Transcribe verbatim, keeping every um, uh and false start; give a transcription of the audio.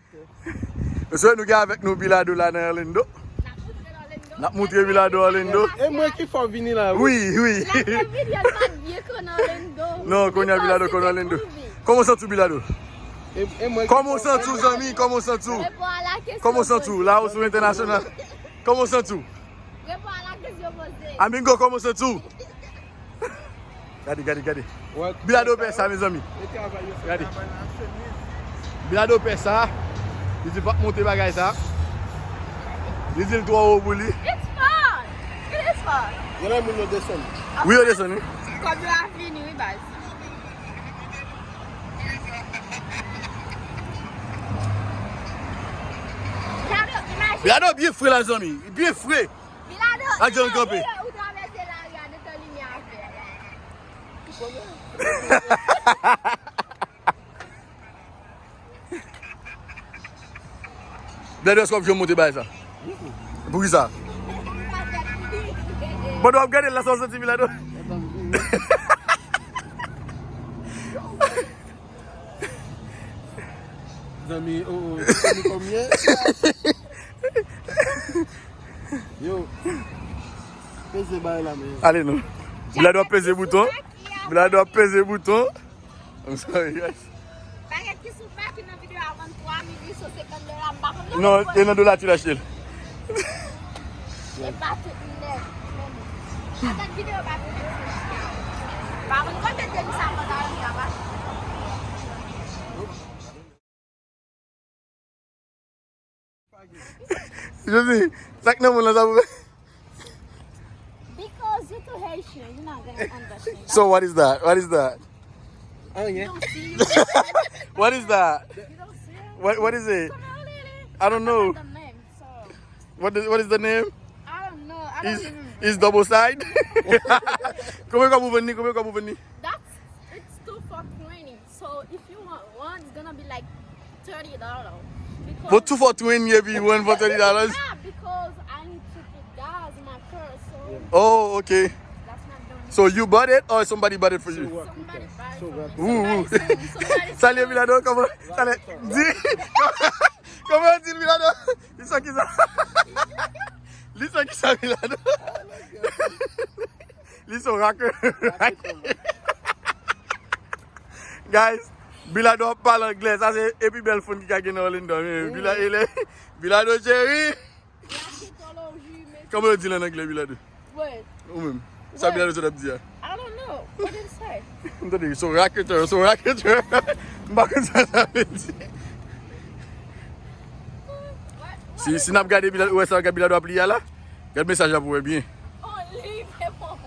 Mesye, nou gen avèk nou Bilado la nan Orlando. N ap moutre Bilado Orlando. E mwen ki fè w vini la, wi. Wi, wi. Non, kounye a Bilado konn Orlando. Kòman w santi w, Bilado? E, e mwen ki fè w vini la. Kòman w santi w, zanmi? Kòman w santi w? Kòman w santi w? La ou sou entènasyonal. Kòman w santi w? Amigo, kòman w santi w? Gade, gade, gade. Bilado pè sa, mezanmi. Gade. Bilado pè sa. Li di l p ap monte bagay sa. Li di l twò wo pou li. It's fun. It is fun. Gen lè moun yo desann. Wi, yo desann, wi. Kòb yo a fini, wi, baz. Bilado byen fre la, zanmi. Byen fre. Ak jan l kanpe. Ou travèse lari a, detan limyè a vè. Bilado, èske w ap janm monte bagay sa? Poukisa? Pandan w ap gade l la, sa w santi, Bilado? Zanmi, oh, oh, zanmi konbyen? Yo. Peze bay la, men. Ale non. Bilado ap peze bouton. Bilado ap peze bouton. I'm sorry, guys. Bagay ki sou pa ki nan videyo a vann twa mil uit san senkant dola, m pa konn. Non, e nan dola ti l achte l. E pa tout nèt, men bon. Atann videyo pa fini. Pa konn konbyen de mi sa vann a yon kaba. Josie, sa k nan moun lan sa pou fè? Because you too Haitian, you not gonna understand. So what is that? What is that? Anyen. You don't see it. What is that? You don't see it. What, what is it? Come on, Lily. I don't know. I forgot the name, so. What is, what is the name? I don't know. I don't even. Is double side? Konbyen kòb ou vann li? Konbyen kòb ou vann li? That's, it's two for twenty. So if you want one, it's gonna be like thirty dollars. But two for twenty epi one for thirty dollars? Yeah, because I need to put gas in my car, so. Oh, okay. That's not done. So you bought it or somebody bought it for you? Somebody buy it for me. Who, who? Somebody send, somebody send. Salye Milano, kòman? Salye. Di. Kòman yo di l, Milano? Li sò kisa? Li sò kisa, Milano? Li sou raketè. Guys, Bilado ap pale anglè. Sa se epi bèl fon ki ka gen nan Orlando. Men Bila-, ele, Bilado cheri. Kòman yo di l an anglè, Bilado? Ou menm. Sa Bilado sot ap di a? I don't know. What did it say? M tande, li sou raketè, sou raketè. M pa konn sa sa vle di. Si, si n ap gade Bilado, ou wè sa, gade Bilado ap li a la? Gad mesaj la pou wè byen. Oh, li fè bon.